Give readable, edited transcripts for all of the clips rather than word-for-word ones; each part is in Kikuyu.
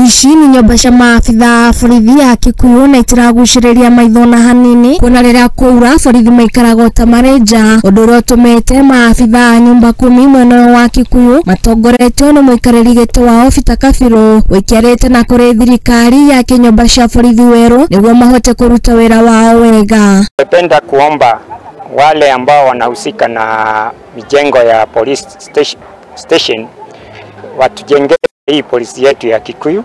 Ici ni nyũmba cia maabithaa a borithi ya Kikuyu na itiragucĩrĩria maitho na hanini kuona rĩrĩa kwaura borithi maikaraga ta marĩ nja, ũndũ ũrĩa ũtũmĩte maabithaa a nyũmba kumi mwena ũyũ wa Kikuyu matongoretio nĩ mũikarĩri gĩtĩ wao Peter Kabiru wĩikarĩte na kũrĩ thirikari yake nyũmba cia borithi werũ nĩguo mahote kũruta wĩra wao wega. Napenda kuomba wale ambao wanahusika na mijengo ya police station watujengee hii polisi yetu ya Kikuyu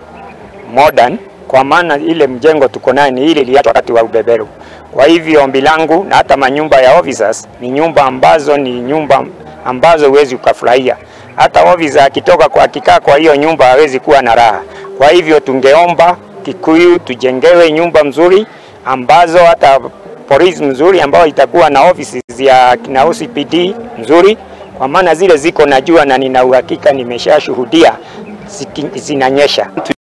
modern, kwa maana ile mjengo tuko nayo ni ile iliachwa wakati wa ubeberu. Kwa hivyo ombi langu, na hata manyumba ya officers ni nyumba ambazo huwezi ukafurahia. Hata officer akitoka kwa akikaa kwa hiyo nyumba hawezi kuwa na raha. Kwa hivyo tungeomba Kikuyu tujengewe nyumba mzuri ambazo hata polisi mzuri ambao itakuwa na offices ya kina OCPD mzuri, kwa maana zile ziko najua na nina uhakika nimeshashuhudia zinanyesha.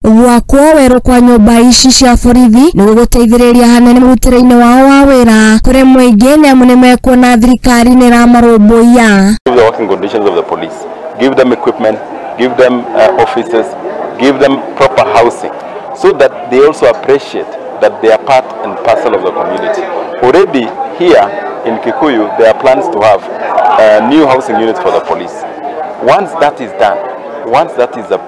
Gwakwo werũ kwa nyũmba ici cia borithi nĩ gũgũteithĩrĩria hanene mũrutĩre-inĩ wao wa wĩra kũrĩ mũingĩ nĩ amu nĩmekuona thirikari nĩ ĩramarũmbũiya. The working conditions of the police, give them equipment, give them offices, give them proper housing so that they also appreciate that they are part and parcel of the community. Already here in Kikuyu there are plans to have new housing units for the police. Once that is done, once that is that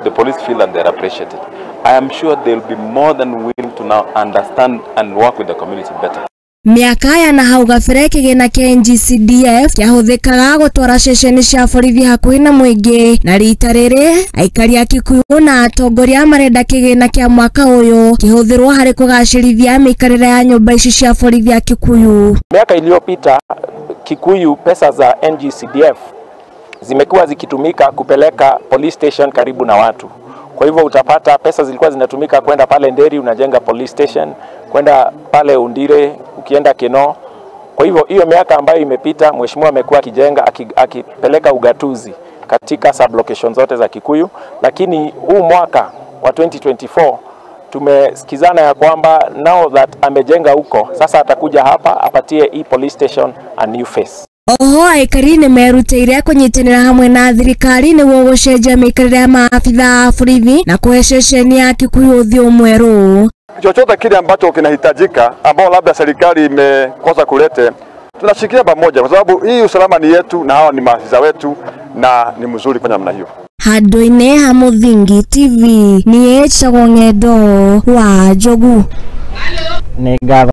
the police feel that they are appreciated, I am sure they'll be more than willing to now understand and work with the community better. Mĩaka ya na hau gabere kĩgĩna kĩa NGCDF kĩahũthĩkaga gũtwara ceceni cia borithi hakuhĩ na mũingĩ, na rita rĩrĩ aikari a Kikuyu na atongoria marenda kĩgĩna kĩa mwaka ũyũ kĩhũthĩrwo harĩ kũgacĩrithia mĩikarĩre ya nyũmba ici cia borithi ya Kikuyu. Miaka iliyopita Kikuyu pesa za NGCDF zimekuwa zikitumika kupeleka police station karibu na watu. Kwa hivyo utapata pesa zilikuwa zinatumika kwenda pale Nderi unajenga police station, kwenda pale Undire, ukienda Keno. Kwa hivyo hiyo miaka ambayo imepita mheshimiwa amekuwa akijenga akipeleka ugatuzi katika sublocation zote za Kikuyu, lakini huu mwaka wa 2024 tumesikizana ya kwamba now that amejenga huko, sasa atakuja hapa apatie hii police station a new face. Oho aikari nĩ merutĩire kũnyitanĩra hamwe na thirikari nĩguo gũcenjia mĩikarĩre ya maabithaa a borithi na kũhe ceceni ya Kikuyu ũthiũ mwerũ. Chochote kile ambacho kinahitajika ambao labda serikali imekosa kulete, tunashikilia pamoja kwa sababu hii usalama ni yetu na hawa ni maafisa wetu na ni mzuri kwa namna hiyo. Handũ-inĩ ha Mũthingi TV niĩ Njĩtagwo Ng'endo wa Njogu. Nĩ ngatho.